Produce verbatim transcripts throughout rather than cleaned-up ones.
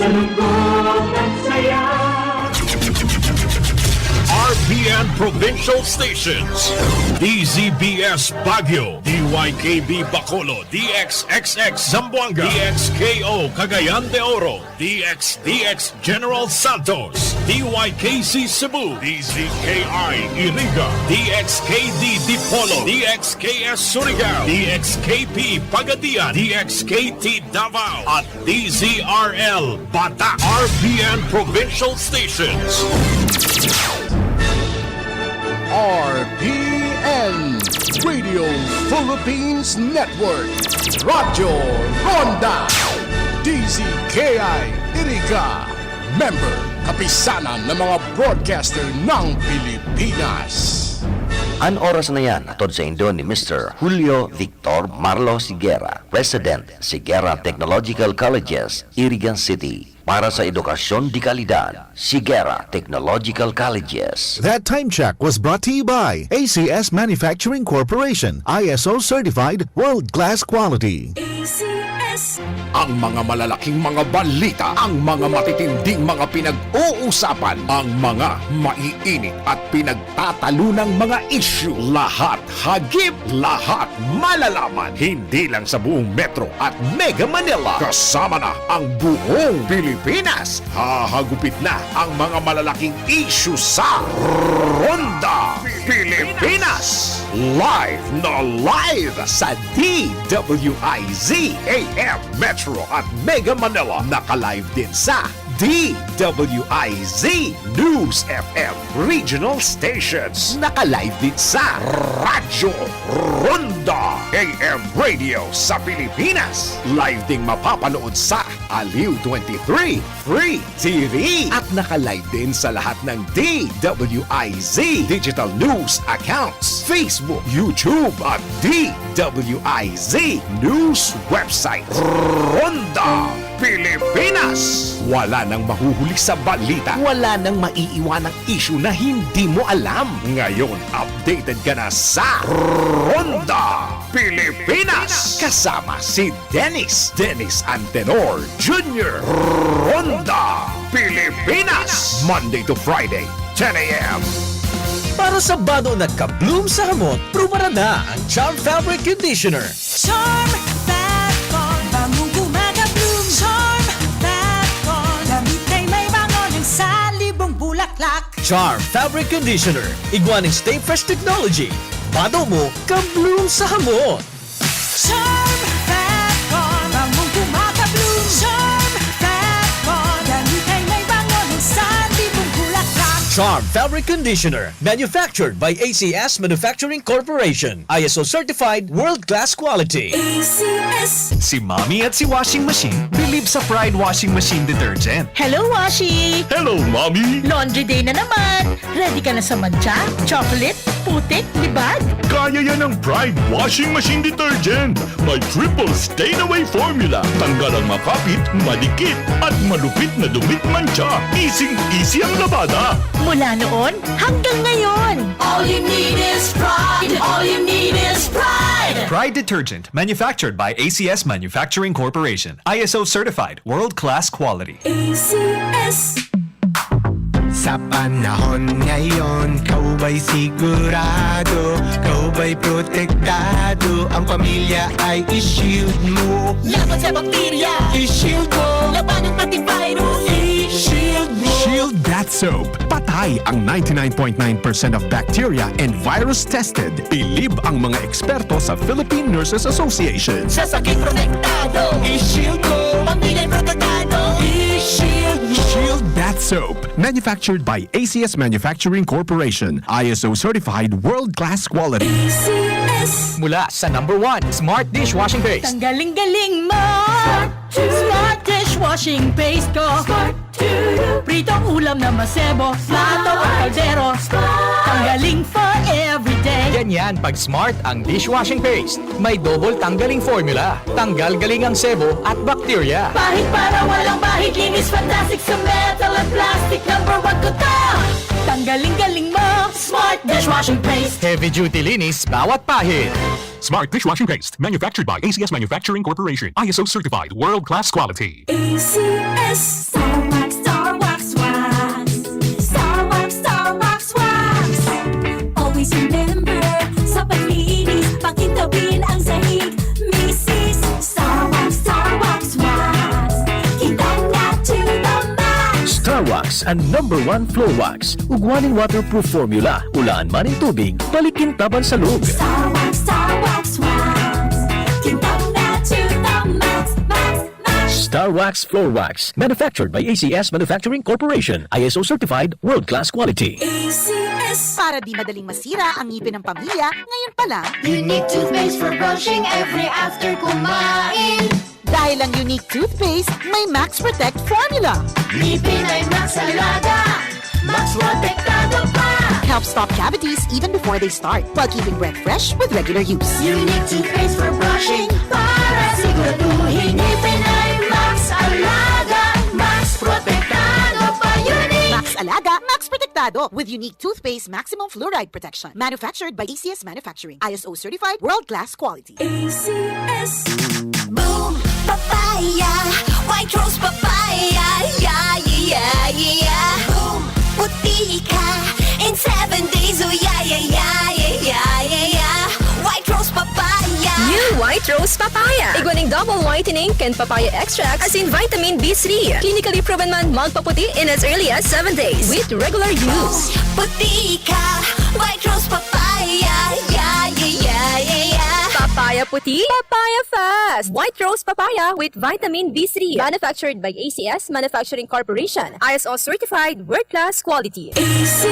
R P N Provincial Stations, D Z B S Baguio, D Y K B Bacolod, D X X X Zamboanga, D X K O Cagayan de Oro, D X D X General Santos, D Y K C Cebu, D Z K I Iriga, D X K D Dipolog, D X K S Surigao, D X K P Pagadian, D X K T Davao, at D Z R L Bata, R P N Provincial Stations. R P N Radio Philippines Network, Radyo Ronda, D Z K I Iriga, member, kapisanan ng mga broadcaster ng Pilipinas. An oras na yan, hatod saindo ni Mister Julio Victor Marlo Siguera, President, Siguera Technological Colleges, Irigan City. Para sa edukasyon de kalidad, Siguera Technological Colleges. That time check was brought to you by A C S Manufacturing Corporation, I S O certified, world-class quality. A C S. Ang mga malalaking mga balita, ang mga matitinding mga pinag-uusapan, ang mga maiinit at pinagtatalunang mga isyu, lahat hagip, lahat malalaman. Hindi lang sa buong Metro at Mega Manila, kasama na ang buong Pilipinas. Hahagupit na ang mga malalaking isyu sa Ronda Pilipinas. Live na live sa D W I Z A M Metro at Mega Manila. Naka-live din sa D W I Z News F M Regional Stations. Naka-live din sa Radyo Ronda A M Radio sa Pilipinas. Live ding mapapanood sa Aliw twenty-three Free T V. At naka-live din sa lahat ng D W I Z Digital News accounts, Facebook, YouTube at D W I Z News website. Ronda Pilipinas. Wala nang mahuhuli sa balita. Wala nang maiiwanang isyu na hindi mo alam. Ngayon, updated ka na sa Ronda Pilipinas. Kasama si Dennis, Dennis Antenor Junior Ronda Pilipinas. Monday to Friday, ten a m. Para sa bado na ka-bloom sa hamot, prubaran na ang Charm Fabric Conditioner. Charm Fab Con, bangong kumaka-bloom. Charm Fab Con, damit ay may bango ng salibong bulaklak. Charm Fabric Conditioner, igwa nin Stay Fresh Technology. Bado mo, ka-bloom sa hamot. Charm Fab Con, bangong kumaka-bloom. Charm Fab Con, damit ay may bango ng salibong bulaklak. Charm Fabric Conditioner, manufactured by A C S Manufacturing Corporation. I S O certified, world-class quality. A C S. Si Mommy at si Washing Machine bilib sa Pride Washing Machine Detergent. Hello, Washi! Hello, Mommy! Laundry day na naman! Ready ka na sa mantsa, chocolate, putik, libag? Kaya yan ng Pride Washing Machine Detergent. May triple stain away formula. Tanggal ang makapit, madikit, at malupit na dumit mantsa. Easing-easy ang labada. Mula noon hanggang ngayon. All you need is Pride. All you need is Pride. Pride Detergent, manufactured by A C S Manufacturing Corporation. I S O certified, world-class quality. A C S. Sa panahon ngayon, ikaw ba'y sigurado, ikaw ba'y protektado, ang pamilya ay i-shield mo. Laban sa bakterya, i-shield mo. Labanan pati virus, i-shield mo. Shield Bath Soap. Patay ang ninety-nine point nine percent of bacteria and virus tested. Bilib ang mga eksperto sa Philippine Nurses Association. Sa sakit protektado, i-shield mo. Pamilya protektado, i-shield mo. Shield Bath Soap. Manufactured by A C S Manufacturing Corporation. I S O certified, world-class quality. A C S. Mula sa number one, Smart Dishwashing Paste. Tanggaling-galing mo! Smart Dishwashing Paste ko. Smart. Pritong ulam na masebo, plato o kaldero. Tanggaling for everyday. Ganyan pag Smart ang dishwashing paste. May double tanggaling formula. Tanggal galing ang sebo at bakterya. Pahid para walang bahid, linis fantastic sa metal at plastic. Number one ko to. Tanggaling-galing mo, Smart Dishwashing Paste. Heavy duty linis bawat pahid. Smart dishwashing paste, manufactured by A C S Manufacturing Corporation, I S O certified, world-class quality. A C S. Star Wax, Star Wax, Wax. Star Wax, Star Wax, Wax. Always remember, sa paglinis, pakintabin ang sahig. Misis, Star Wax, Star Wax, Wax. Kintang na to the max. Star Wax, ang number one floor wax. Ugwa nin waterproof formula. Ulaan man nin tubig, balikin taban sa log. Star Wax, Star Wax, Wax. Kintang na to the max, max, max. Star Wax Floor Wax. Manufactured by A C S Manufacturing Corporation. I S O certified, world-class quality. A C S. Para di madaling masira ang ngipin ng pamilya, ngayon pa lang. Unique toothpaste for brushing every after kumain. Dahil ang Unique Toothpaste may Max Protect Formula. Ngipin ay Max Alaga, Max Protektado pa. Help stop cavities even before they start, while keeping breath fresh with regular use. Unique toothpaste for brushing para siguraduhin ngipin ay Max Alaga, Max Protektado pa. Unique! Max Alaga, Max Protektado with Unique Toothpaste Maximum Fluoride Protection. Manufactured by A C S Manufacturing. I S O certified, world-class quality. A C S. Boom! Papaya! White Rose Papaya! Yeah, yeah, yeah, yeah, yeah! Boom! Puti ka in seven days! Oh, yeah, yeah, yeah, yeah, yeah, yeah, yeah! White Rose Papaya! New White Rose Papaya! Igwa ning double whitening kan papaya extract asin vitamin B three. Clinically proven man magpaputi in as early as seven days with regular use. Puti ka! White Rose Papaya! Yeah, yeah, yeah, yeah, yeah! Papaya puti, papaya fast! White Rose Papaya with vitamin B three. Manufactured by A C S Manufacturing Corporation. I S O certified, world-class quality. A C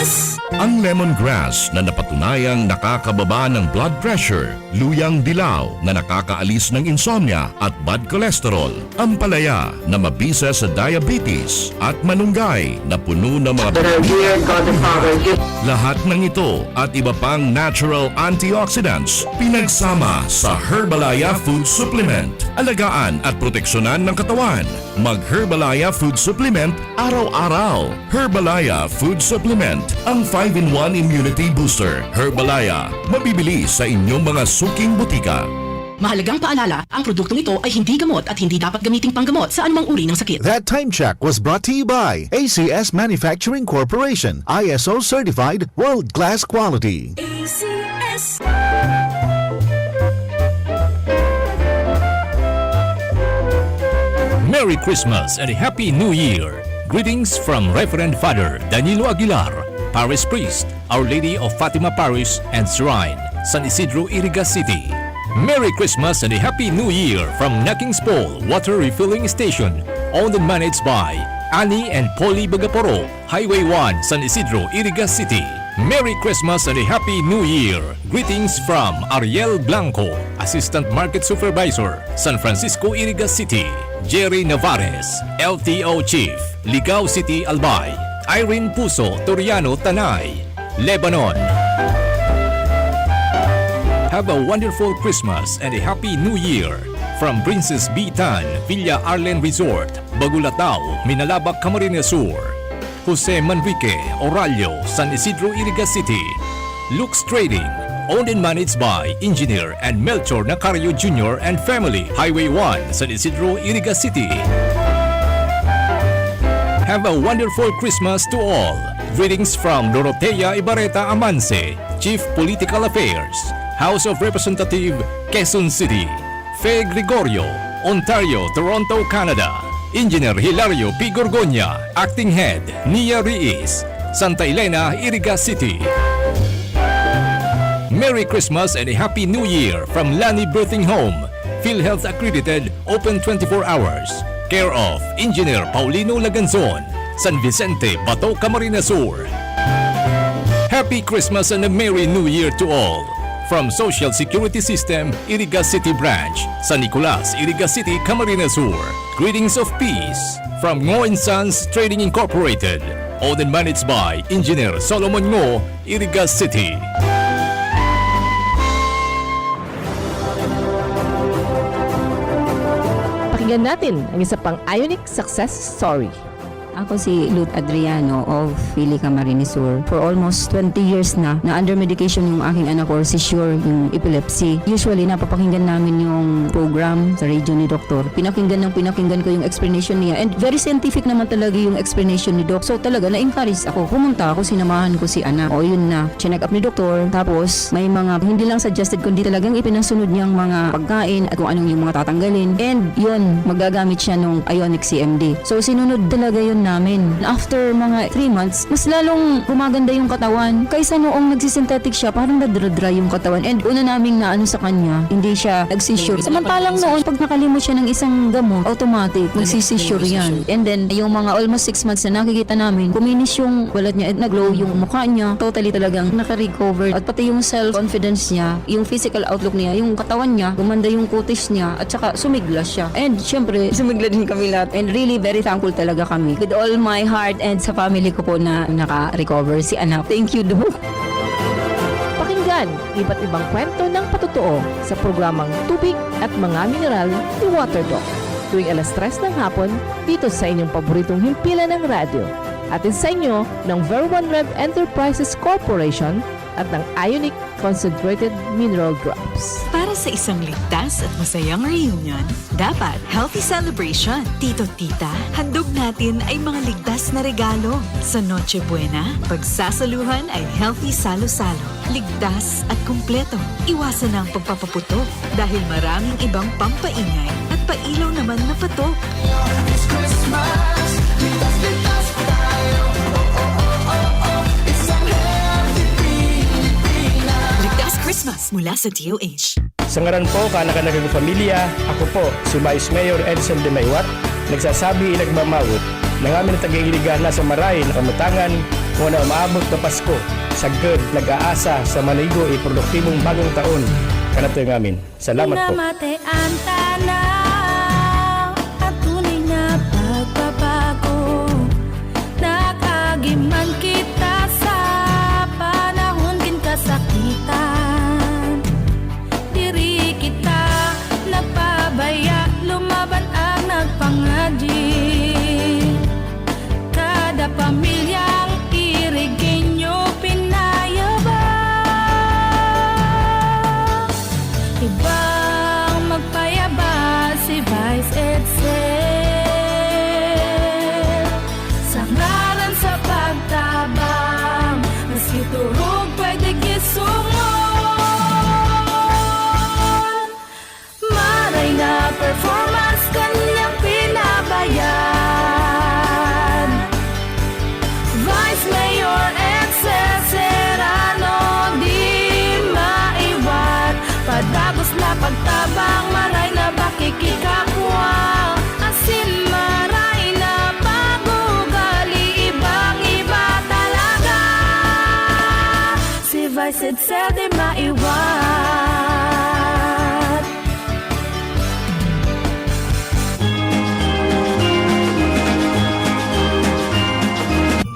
S. Ang lemongrass na napatunayang nakakababa ng blood pressure, luyang dilaw na nakakaalis ng insomnia at bad cholesterol, ampalaya na mabisa sa diabetes, at malunggay na puno ng mga... That are here, God the Father, give... Lahat ng ito at iba pang natural antioxidants pinagsama sa Herbalaya Food Supplement. Alagaan at proteksyonan ng katawan. Mag-Herbalaya Food Supplement araw-araw. Herbalaya Food Supplement, ang five-in-one Immunity Booster. Herbalaya, mabibili sa inyong mga suking botika. Mahalagang paalala, ang produktong ito ay hindi gamot at hindi dapat gamiting panggamot sa anumang uri ng sakit. That time check was brought to you by A C S Manufacturing Corporation, I S O certified, world-class quality. A C S. Merry Christmas and Happy New Year! Greetings from Reverend Father Danilo Aguilar, Parish Priest, Our Lady of Fatima Parish and Shrine, San Isidro, Iriga City. Merry Christmas and a Happy New Year from Naking's Pole Water Refilling Station, owned and managed by Annie and Polly Bagaporo, Highway one, San Isidro, Iriga City. Merry Christmas and a Happy New Year! Greetings from Ariel Blanco, Assistant Market Supervisor, San Francisco, Iriga City. Jerry Navarez, L T O Chief, Ligao City, Albay. Irene Puso, Toriano, Tanay, Lebanon. Have a wonderful Christmas and a Happy New Year from Princess B Tan, Villa Arlen Resort, Bagulataw, Minalabac, Camarines Sur. Jose Manrique, Orallo, San Isidro, Iriga City. Lux Trading, owned and managed by Engineer and Melchor Nacario Junior and family, Highway one, San Isidro, Iriga City. Have a wonderful Christmas to all. Greetings from Dorotea Ibarreta Amanse, Chief Political Affairs, House of Representative, Quezon City. Fe Gregorio, Ontario, Toronto, Canada. Engineer Hilario P Gorgonia, Acting Head, Nia Riis, Santa Elena, Iriga City. Merry Christmas and a Happy New Year from Lani Birthing Home, PhilHealth accredited, open twenty-four hours. Care of Engineer Paulino Laganzon, San Vicente, Bato, Camarines Sur. Happy Christmas and a Merry New Year to all! From Social Security System, Iriga City Branch, San Nicolas, Iriga City, Camarines Sur. Greetings of peace from Ngo and Sons Trading Incorporated, owned and managed by Engineer Solomon Ngo, Iriga City. Pakinggan natin ang isa pang Ionic success story. Ako si Ruth Adriano of Pili, Camarines Sur. For almost twenty years na, na under medication yung aking anak or seizure, yung epilepsy. Usually, napapakinggan namin yung program sa radio ni Doktor. Pinakinggan ng pinakinggan ko yung explanation niya. And very scientific naman talaga yung explanation ni Doc. So talaga, na-encourage ako. Pumunta ako, sinamahan ko si anak. O yun na, chinek up ni Doktor. Tapos, may mga hindi lang suggested, kundi talagang ipinasunod niyang mga pagkain at kung anong yung mga tatanggalin. And yun, magagamit siya nung Ionic C M D. So, sinunod talaga yun namin. After mga three months, mas lalong gumaganda yung katawan. Kaysa noong nagsisynthetic siya, parang nadra-dry yung katawan. And una naming naano sa kanya, hindi siya nagsisure. Samantalang noon, pag nakalimot siya ng isang gamot, automatic, magsisisure yan. And then, yung mga almost six months na nakikita namin, kuminis yung balat niya, nag-glow yung mukha niya. Totally talagang nakarecover. At pati yung self-confidence niya, yung physical outlook niya, yung katawan niya, gumanda yung kutis niya, at saka sumigla siya. And syempre, sumigla din kami lahat. And really, very thankful talaga kami. With all my heart and sa family ko po na naka-recover si anak. Thank you, Doc. Pakinggan iba't ibang kwento ng patotoo sa programang Tubig at Mga Mineral ni Water Doc, tuwing alas tres ng hapon dito sa inyong paboritong himpilan ng radyo. Hatid sa inyo ng Ver One Rev Enterprises Corporation at ng Ionic Concentrated Mineral Drops. Para sa isang ligtas at masayang reunion, dapat healthy celebration. Tito, tita, handog natin ay mga ligtas na regalo. Sa Noche Buena, pagsasaluhan ay healthy salo-salo. Ligtas at kumpleto. Iwasan na ang pagpapaputok dahil maraming ibang pampaingay at pailaw naman na patok. This Christmas, ligtas, ligtas tayo. Oh, oh, oh, oh, oh. Isang healthy Pilipinas. Ligtas Christmas mula sa D O H. Sa ngaran po kan Kanagang Pamilya, ako po si Vice Mayor Edsel de Maywat, nagsasabi, nagmamawot na ngamin na taga-Iligan na sa maray na kamutangan, kung na umaabot na Pasko, sagkod, nag-aasa sa manigo e produktibong bagong taon. Kanatoy ngamin. Salamat po. Namate an tanaw, an tunay na pagbabago. Nag-agi man kita sa panahon kin kasakitan. Diri kita nagpabaya, lumaban ang nagpangadi. Kada pamilyang Irigenyo pinayabang, ibang magpayabas si Vice Edsel. Sa ngaran sa pagtabang, maski turog pwede gisungon. Maray na performance kanyang pinabayad. Vice Mayor Edsel Serrano, di maiwat. Padagos na pagtabang, maray na pakikikapwa. Asin maray na pag-ugali, ibang-iba talaga. Si Vice Edsel di maiwat.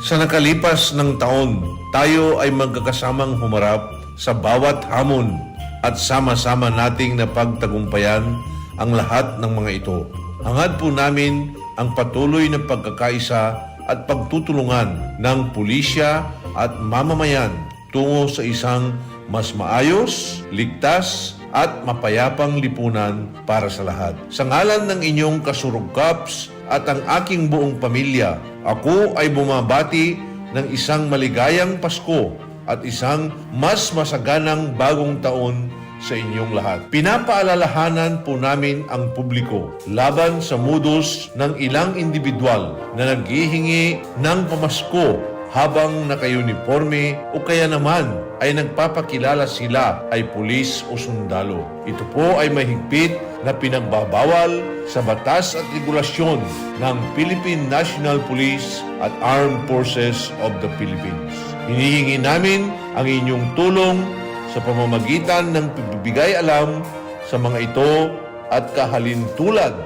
Sa nakalipas nang taon, tayo ay magkakasamang humarap sa bawat hamon at sama-sama nating napagtagumpayan ang lahat ng mga ito. Hangad po namin ang patuloy na pagkakaisa at pagtutulungan ng pulisya at mamamayan tungo sa isang mas maayos, ligtas, at mapayapang lipunan para sa lahat. Sa ngalan ng inyong kasurog Kaps at ang aking buong pamilya, ako ay bumabati ng isang maligayang Pasko at isang mas masaganang bagong taon sa inyong lahat. Pinapaalalahanan po namin ang publiko laban sa modus ng ilang indibidwal na naghihingi ng pamasko habang naka-uniporme o kaya naman ay nagpapakilala sila ay pulis o sundalo. Ito po ay mahigpit na pinagbabawal sa batas at regulasyon ng Philippine National Police at Armed Forces of the Philippines. Hinihingi namin ang inyong tulong sa pamamagitan ng pagbibigay alam sa mga ito at kahalintulan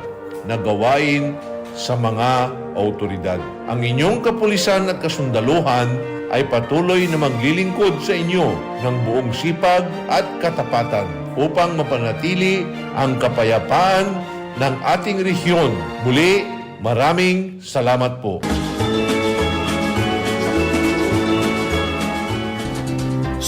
na gawain sa mga awtoridad. Ang inyong kapulisan at kasundaluhan ay patuloy na maglilingkod sa inyo ng buong sipag at katapatan upang mapanatili ang kapayapaan ng ating rehiyon. Muli, maraming salamat po.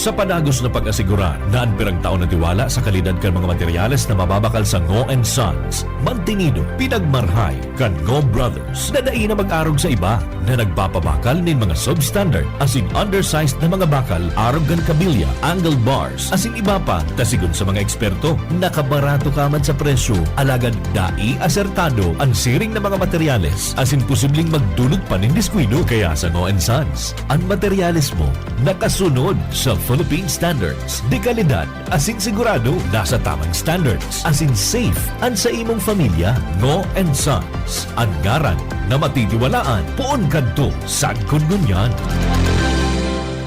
Sa padagos na pag-asigurar na an pirang taon na tiwala sa kalidad kan mga materyales na mababakal sa Ngo and Sons, mantinido, pinagmarhay kan Ngo Brothers na dai na mag-arog sa iba na nagpapabakal nin mga substandard asin undersized na mga bakal arog kan kabilya, angle bars, asin iba pa, ta sigon sa mga eksperto, nakabarato ka man sa presyo, alagad dai asertado an siring na mga materyales asin posibleng magdulot pa nin diskuido. Kaya sa Ngo and Sons, an materyales mo nakasunod sa Philippine standards de kalidad asin sigurado nasa tamang standards asin safe an sa imong pamilya. Ngo and Sons, an ngaran na matitiwalaan poon kadto sagkod ngunyan.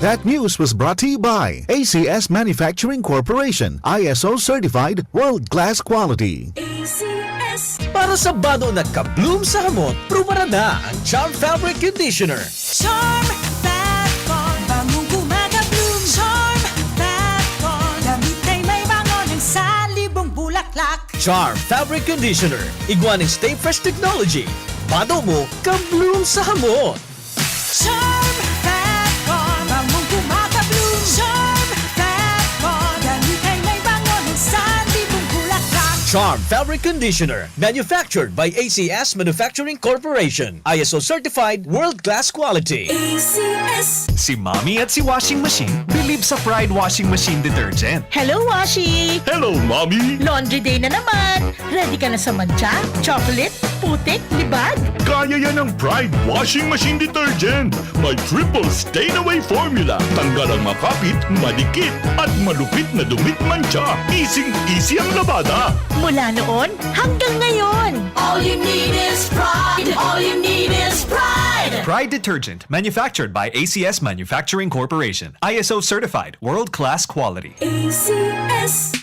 That news was brought to you by A C S Manufacturing Corporation, I S O certified, world-class quality. A C S. Para sa bado na ka-bloom sa hamot, prubaran na ang Charm Fabric Conditioner. Charm Fab Con, bangong gumagabloom. Charm Fab Con, damit ay may bango ng salibong bulaklak. Charm Fabric Conditioner, igwa nin Stay Fresh Technology. Bado mo, ka-bloom sa hamot. Charm Fab Con, bangong gumagabloom. Charm Fab Con, damit ay may bango ng salibong bulaklak. Charm Fabric Conditioner, manufactured by A C S Manufacturing Corporation. I S O certified, world-class quality. A C S. Si Mommy at si Washing Machine bilib sa Pride Washing Machine Detergent. Hello, Washi! Hello, Mommy! Laundry day na naman! Ready ka na sa mantsa, chocolate, putik, libag? Kaya yan ng Pride Washing Machine Detergent. May triple stain away formula. Tanggal ang makapit, madikit, at malupit na dumit mantsa. Easing-easy ang labada. Mula noon hanggang ngayon. All you need is pride. All you need is pride. Pride Detergent, manufactured by A C S Manufacturing Corporation. I S O certified, world-class quality. A C S.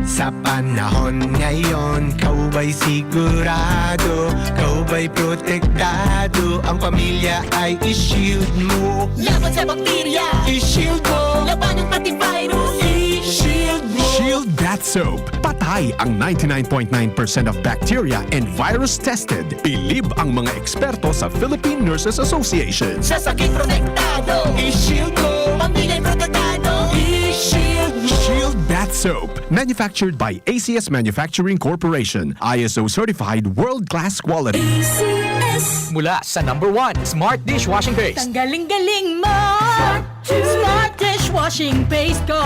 Sa panahon ngayon, kaw ba'y sigurado? Kaw ba'y protektado? Ang pamilya ay i-shield mo. Laban sa bakterya, I-shield mo. Labanan pati virus, i-shield mo. Shield Bath Soap. Patay ang ninety-nine point nine percent of bacteria and virus tested. Bilib ang mga eksperto sa Philippine Nurses Association. Sa sakit protektado, i-shield mo. Pamilya'y protektado, i-shield mo. Shield Bath Soap. Manufactured by A C S Manufacturing Corporation. I S O certified world-class quality. A C S. Mula sa number one, Smart Dishwashing Paste. Tanggaling-galing mo! Smart dishwashing paste ko!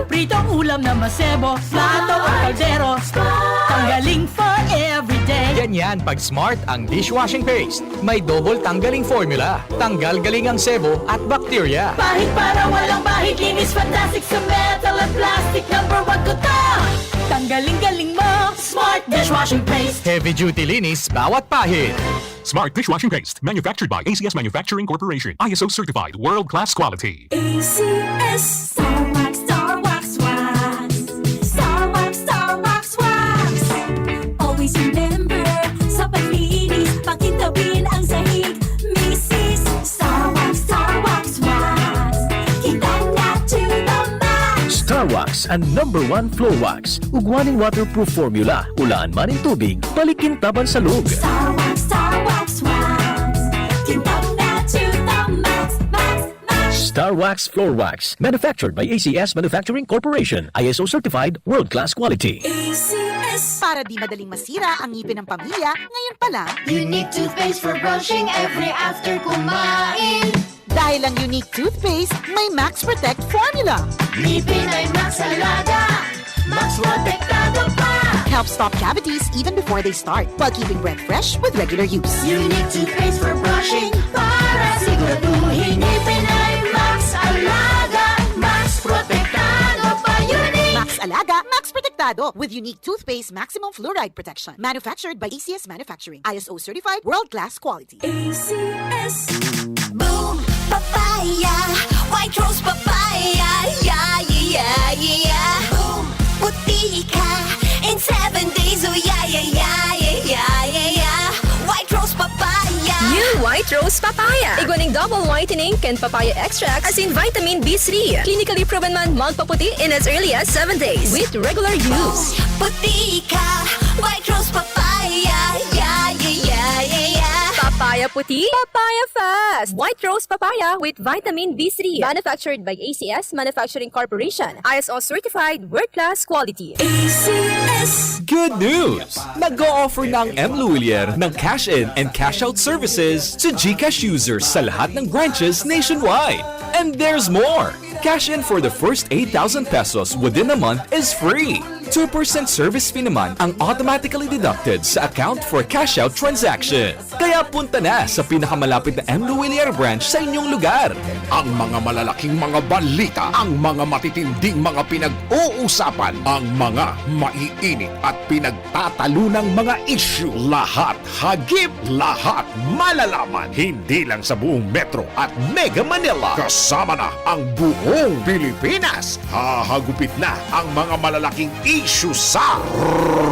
Pritong ulam na masebo, plato o kaldero. Tanggaling for everyday. Ganyan pag Smart ang dishwashing paste. May double tanggaling formula. Tanggal galing ang sebo at bakterya. Pahid para walang bahid, linis fantastic sa metal at plastic. Number one ko to! Tanggaling-galing mo! Smart dishwashing paste. Heavy duty linis bawat pahid. Smart Dishwashing Paste, manufactured by A C S Manufacturing Corporation. I S O certified, world-class quality. A C S. Star Wax, Star Wax, Wax. Star Wax, Star Wax, Wax. Always remember, sa paglinis, pakintabin ang sahig. Misis, Star Wax, Star Wax, Wax. Kitang na to the max. Star Wax, an number one floor wax. Ugwa nin waterproof formula. Ulaan man nin tubig, balikin taban sa log. Star Wax, Star Wax, Wax. Kitang na to the max, max, max. Star Wax Floor Wax. Manufactured by A C S Manufacturing Corporation. I S O certified, world-class quality. A C S. Para di madaling masira ang ngipin ng pamilya, ngayon pa lang. Unique toothpaste for brushing every after kumain. Dahil ang Unique Toothpaste may Max Protect Formula. Ngipin ay Max Alaga. Max Protektado pa. Helps stop cavities even before they start, while keeping breath fresh with regular use. Unique toothpaste for brushing para siguraduhin ngipin ay Max Alaga. Max Protektado pa, Unique. Max Alaga, Max Protektado with Unique Toothpaste Maximum Fluoride Protection. Manufactured by A C S Manufacturing. I S O certified, world-class quality. A C S. Boom! Papaya! White Rose Papaya! Yeah, yeah, yeah, yeah, yeah! Boom! Puti ka in seven days! Oh, yeah, yeah, yeah, yeah, yeah, yeah, yeah! White Rose Papaya! New White Rose Papaya. Igwa ning double whitening kan papaya extract asin vitamin B three. Clinically proven man magpaputi in as early as seven days with regular use. Puti ka! White Rose Papaya! Yeah, yeah, yeah, yeah, yeah! Papaya Puti? Papaya Fest! White Rose Papaya with Vitamin B three. Manufactured by A C S Manufacturing Corporation. I S O certified, world-class quality. Good news! Nag-o-offer na ang M Luwilier ng cash-in and cash-out services to GCash users sa lahat ng branches nationwide. And there's more! Cash in for the first eight thousand pesos within a month is free. Two percent service fee naman ang automatically deducted sa account for cash out transaction. Kaya punta na sa pinakamalapit na M Luwilier branch sa inyong lugar. Ang mga malalaking mga balita, ang mga matitinding mga pinag-uusapan, ang mga maiinit at pinagtatalunang mga isyu, lahat hagip, lahat malalaman, hindi lang sa buong Metro at Mega Manila, kasama na ang buong Pilipinas. Hahagupit na ang mga malalaking isyu sa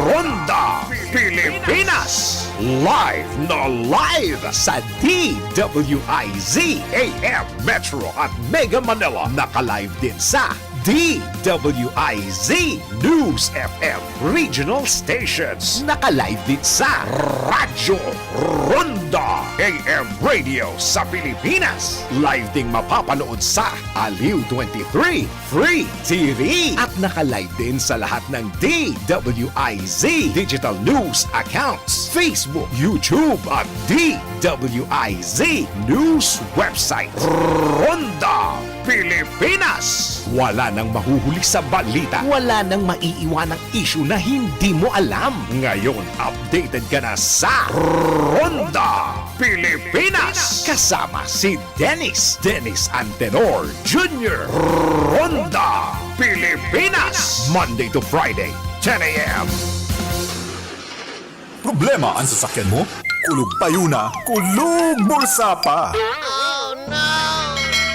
Ronda Pilipinas. Live na live sa D W I Z A M Metro at Mega Manila. Naka-live din sa D W I Z News F M Regional Stations. Naka-live din sa Radyo Ronda A M Radio sa Pilipinas. Live ding mapapanood sa Aliw twenty-three Free T V. At naka-live din sa lahat ng D W I Z Digital News Accounts, Facebook, YouTube at D W I Z News Website. Ronda Pilipinas! Wala nang mahuhuli sa balita. Wala nang maiiwanang isyu na hindi mo alam. Ngayon, updated ka na sa Ronda Pilipinas! Kasama si Dennis, Dennis Antenor Junior. Ronda Pilipinas! Monday to Friday, ten a.m. Problema an sasakyan mo? Kulog payo na, kulog bulsa pa!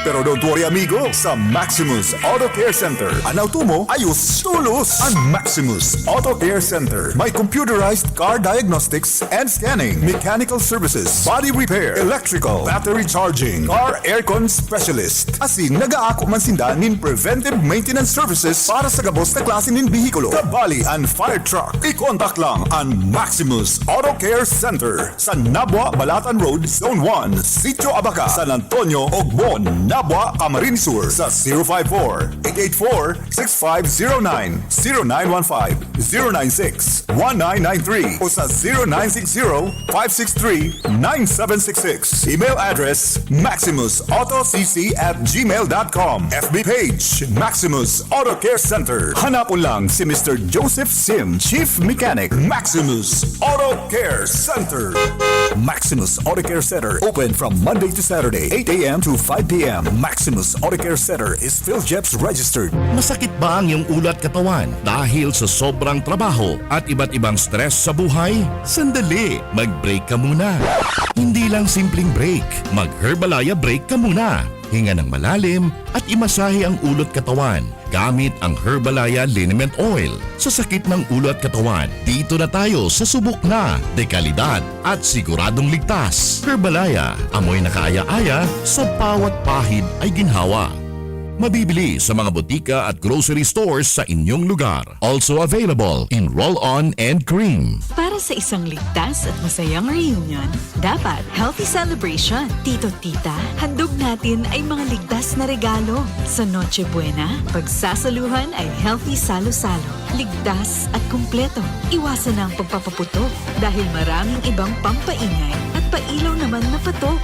Pero don't worry, amigo, sa Maximus Auto Care Center, an auto mo ayos tolos! An Maximus Auto Care Center may computerized car diagnostics and scanning, mechanical services, body repair, electrical, battery charging, car aircon specialist. Asin nag-aako man sinda nin preventive maintenance services para sa gabos na klase nin behikulo, kabali an fire truck. I-contact lang an Maximus Auto Care Center sa Nabua Balatan Road, Zone one, Sitio Abaca, San Antonio, Ogmon, Nabua, Camarines Sur, sa zero five four, eight eight four, six five zero nine, zero nine one five, zero nine six, one nine nine three o sa zero nine six zero, five six three, nine seven six six. Email address, maximus auto c c at gmail dot com. F B page, Maximus Auto Care Center. Hanapon lang si Mister Joseph Sim, Chief Mechanic, Maximus Auto Care Center. Maximus Auto Care Center, open from Monday to Saturday, eight a.m. to five p.m. Maximus Auto Care Center is PhilGEPS registered. Masakit ba ang iyong ulo at katawan dahil sa sobrang trabaho at iba't ibang stress sa buhay? Sandali, mag-break ka muna. Hindi lang simpleng break, mag-Herbalaya break ka muna. Hinga ng malalim at imasahe ang ulo at katawan gamit ang Herbalaya Liniment Oil. Sa sakit ng ulo at katawan, dito na tayo sa subok na, dekalidad at siguradong ligtas. Herbalaya, amoy na kaaya-aya, sa bawat pahid ay ginhawa. Mabibili sa mga botika at grocery stores sa inyong lugar. Also available in roll-on and cream. Para sa isang ligtas at masayang reunion, dapat healthy celebration. Tito, tita, handog natin ay mga ligtas na regalo. Sa Noche Buena, pagsasaluhan ay healthy salo-salo. Ligtas at kumpleto. Iwasan na ang pagpapaputok dahil maraming ibang pampaingay at pailaw naman na patok.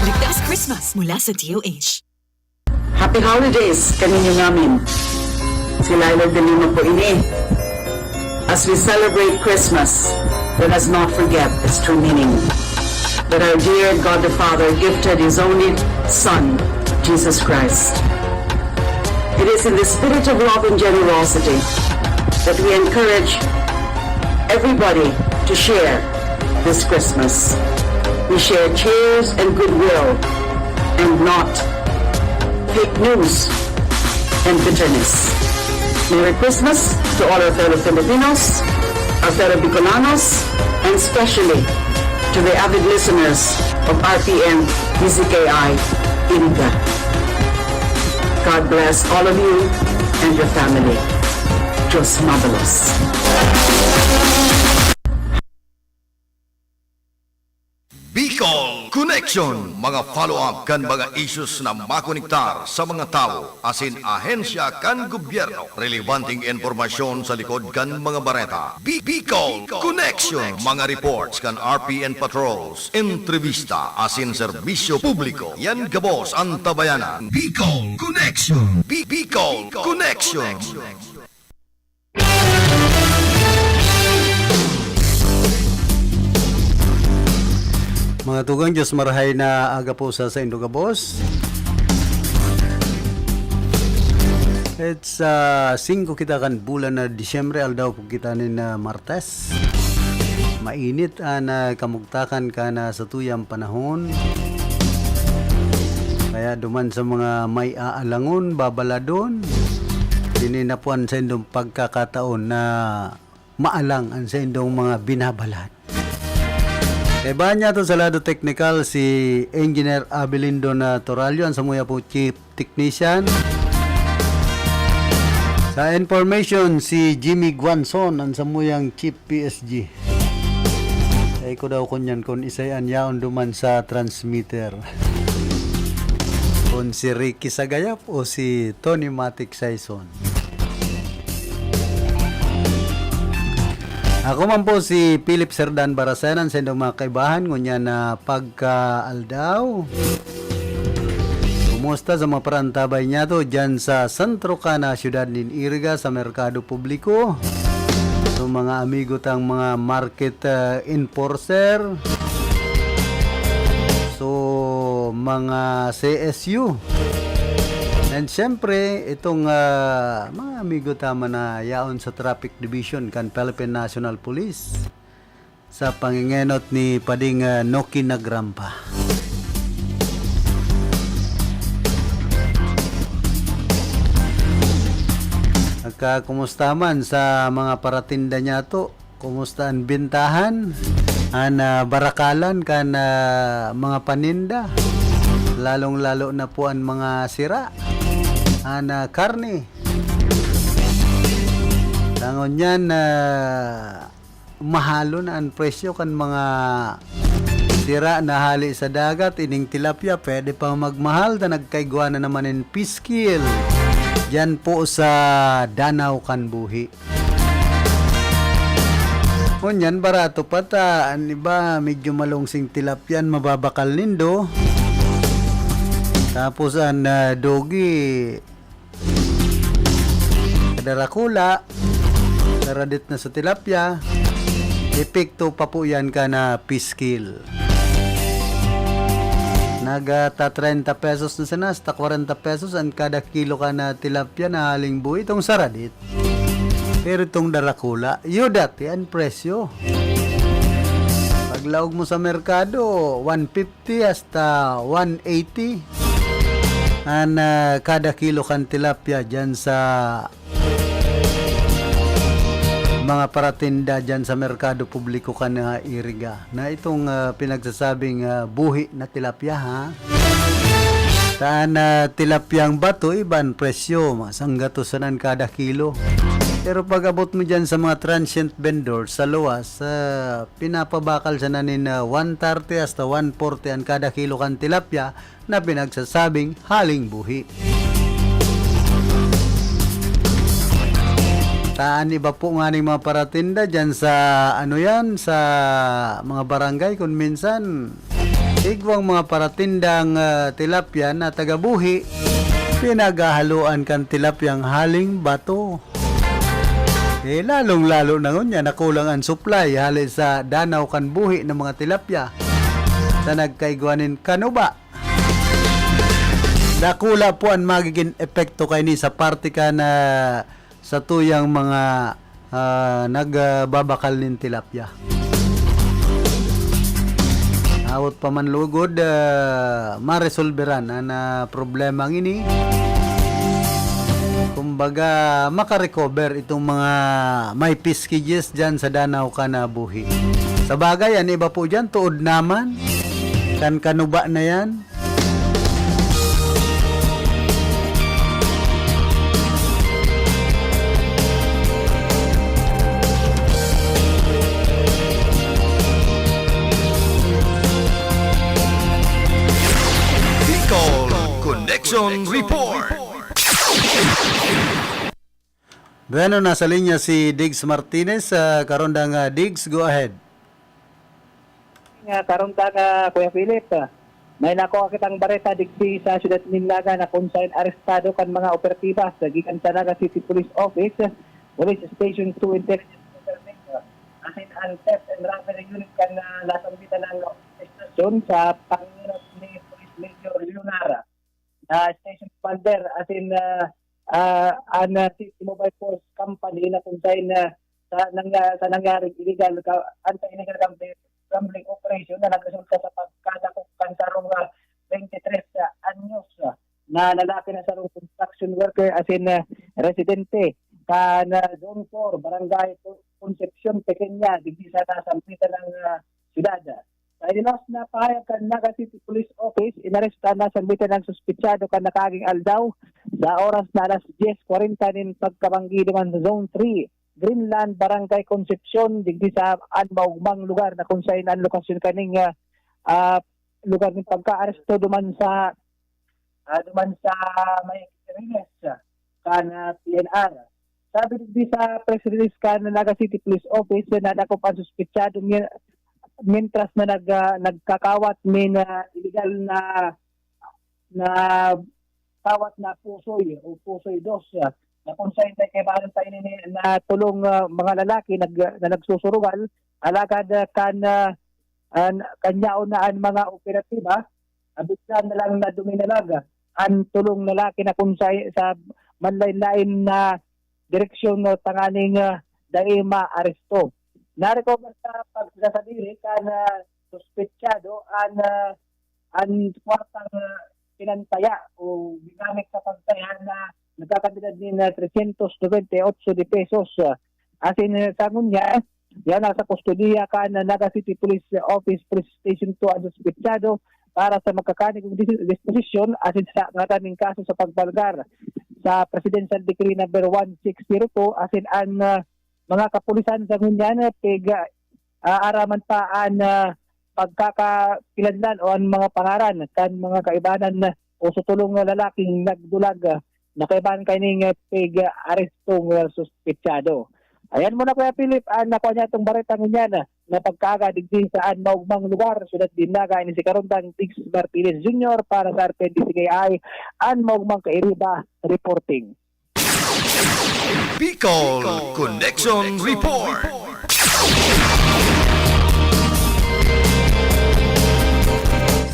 Ligtas Christmas mula sa D O H. Happy Holidays kaninyo ngamin. Si Lila de Lima po ini. As we celebrate Christmas, let us not forget its true meaning. That our dear God the Father gifted His only Son, Jesus Christ. It is in the spirit of love and generosity that we encourage everybody to share this Christmas. We share cheers and goodwill and not fake news and bitterness. Merry Christmas to all our fellow Filipinos, our fellow Bicolanos, and especially to the avid listeners of R P N D Z K I Iliga. God bless all of you. and your family. Diyos mabalos. Bicol Connection, mga follow-up kan mga issues na makonektar sa mga tawo asin ahensya kan gobyerno. Relebanteng impormasyon sa likod kan mga bareta. Bi-, Bicol Connection, mga reports kan R P N patrols, entrevista asin serbisyo publiko. Yan gabos an tabayanan. Bicol Connection. Bi-, Bicol Connection. Mga tugang, Diyos marahay na aga po sa saindo gabos. It's, ah, singko kita kan bulan na Disyembre, aldaw po kita nin, ah, Martes. Mainit an, ah, kamugtakan kan, ah, satuyang panahon. Kaya duman sa mga may aalangon, babaladon, ini na po an saindong pagkakataon na maalang an saindong mga binabalad. Kaibahan niyato sa lado teknikal si Engineer Abelindo na Torallo, an samuya po Chief Technician. Sa information, si Jimmy Guanzon, an samuyang Chief P S G. Ay ko daw kunyan kun isay an yaon duman sa transmitter. Kun si Ricky Sagayap o si Tony Matic Saison. Ako man po si Philip Serdan Barasayan, an saindong mga kaibahan, ngunyan na pagkaaldaw. Kumusta sa mga parantabay niyato dyan sa sentro kan, ah, siyudad nin Iriga, sa merkado publiko? So, mga amigo tang mga market, ah, enforcer. So, mga C S U. And siyempre, itong, ah, mga amigo ta man na yaon sa Traffic Division kan Philippine National Police sa pangengenot ni Pading, ah, Noki Nagrampa. Nagkakumusta man sa mga paratinda niyato? Kumusta an bentahan? An, ah, barakalan kan, ah, mga paninda, lalong-lalo na po an mga sira, an, ah, karne. Tangon niyan, ah, mahalon na an presyo kan mga sira na hale sa dagat, ining tilapia, pwede pa magmahal ta nagkaigwa na naman nin piskil diyan po sa Danaw kan Buhi. Ngunyan, barato pa ta. An iba, medyo malungsing tilapia an mababakal nindo. Tapos an, ah, dogi, kadarakula, karadit na sa tilapia, epekto pa po yan kan, ah, piskil. Nagta treinta pesos na sana, hasta kwarenta pesos an kada kilo kan, ah, tilapia na haling buhi, itong saradit. Pero itong darakula, iyo dati an presyo. Paglaog mo sa merkado, one fifty hasta one eighty an, ah, kada kilo kan tilapia diyan sa mga paratinda diyan sa merkado publiko kan, ah, Iriga, na itong, ah, pinagsasabing, ah, buhi na tilapia, ha? Taan na tilapyang bato, iba an presyo, mga sanggatusan an kada kilo. Pero pag-abot mo diyan sa mga transient vendors sa luwas, ah, pinapabakal sana nin, ah, one thirty hasta one forty an kada kilo kan tilapia na pinagsasabing haling buhi. Taan iba po nganing mga paratinda diyan sa, ano yan, sa mga barangay, kun minsan igwang mga paratindang, ah, tilapia na taga-buhi, pinaghahaluan kan tilapyang haling bato. Eh, lalong-lalo na ngunyan na kulang an supply hale sa Danaw kan Buhi na mga tilapia, sa nagkaigwa nin kanuba. Dakula po an magigin epekto kaini sa parte kan, ah, satuyang mga, ah, nagbabakal nin tilapia. Hawot pa man lugod, ah, maresolberan an, ah, problemang ini. Kumbaga, makarecover itong mga may piskijes diyan sa Danaw kan Buhi. Sa bagay, an iba po diyan, tuod naman. Kan kanuba na yan. Report. Bueno, nasa linya si Diggs Martinez. Ah, Karondang, ah, Diggs, go ahead. Nga, Karondang, ah, Kuya Philip, ah, may nakuha kitang bareta digdi sa siyudad nin Naga na kung saan arestado kan mga operatiba sa gikan sa Naga City Police Office, Police Station two Intelligence Center, asin ang Theft and Robbery Unit kan, ah, nasambitan ng istasyon sa pangingirat ni Police Major Leonara na station commander, asin, ah, ah, an, ah, City Mobile Force Company na kung saan, ah, sa nangya-, sa nangyaring illegal ka-, anti-illegal gambling, gambling operation na nagresulta sa pagkadakop kan sarong, ah, twenty-three anyos, ah, na lalaki na sarong construction worker asin, ah, residente kan, ah, Zone four, Barangay Concepcion Pequeña, digdi sa nasambitan ng, ah, siyudad. Sa inilos na pahayag kan Naga City Police Office, inaresto na sa Mindanao ang suspitsado kan nakaaging aldaw sa oras na alas diyes kwarenta nin pagkabanggi duman sa Zone three, Greenland, Barangay Concepcion, digdi sa an maugmang lugar na kung saan an lokasyon kaning, ah, ah, lugar nin pagkaaresto duman sa, ah, duman sa may Riles, ah, kan, ah, P N R. Sabi digdi sa press release kan Naga City Police Office, nadakop ang suspitsado mi-, mientras na nag-, ah, nagkakawat nin, ah, illegal na, na kawat na pusoy o pusoy dos, ah, na kung saan may kaibahan pa ini ni, na tulong, ah, mga lalaki nag-, na nagsusurugal, alagad, ah, kan, ah, an, kan yaon na an mga operatiba, ah, bigla na lang na duminalag an tulong lalaki na kung sa, sa manlain-lain na direksyon, no, tanganing, ah, dai maaresto. Narecover sa pagsasadiri kan, ah, suspetsado an, ah, an kwartang, ah, pinantaya o ginamit sa pagtaya na nagkakantidad nin, ah, trescientos noventa y ocho de pesos. Ah, asin, ah, sa ngunyan, yan nasa kustodiya kan Naga City Police Office, Police Station two an suspetsado para sa magkakanig kong dis-, disposisyon asin sa ngatan nin kaso sa pagbalgar sa Presidential Decree number one six zero two asin an, ah, mga kapulisan sa ngunyan, ah, pig-, ah, aaraman pa an, ah, pagkakakilanlan o an mga pangaran kan mga kaibanan na o sa tulong na lalaking nagdulag, ah, na kaibahan kaining, ah, pig-, ah, arestong, ah, suspetsado. Ayan muna, Kuya Philip, ang nakuha niya itong baretang ngunyan, ah, na pagkaaga digdi sa an maugmang lugar, siyudad nin Naga, ini si Karondang Diggs Martinez Junior para sa R P N D C K I, an maugmang kairiba reporting. Bicol Connection Report.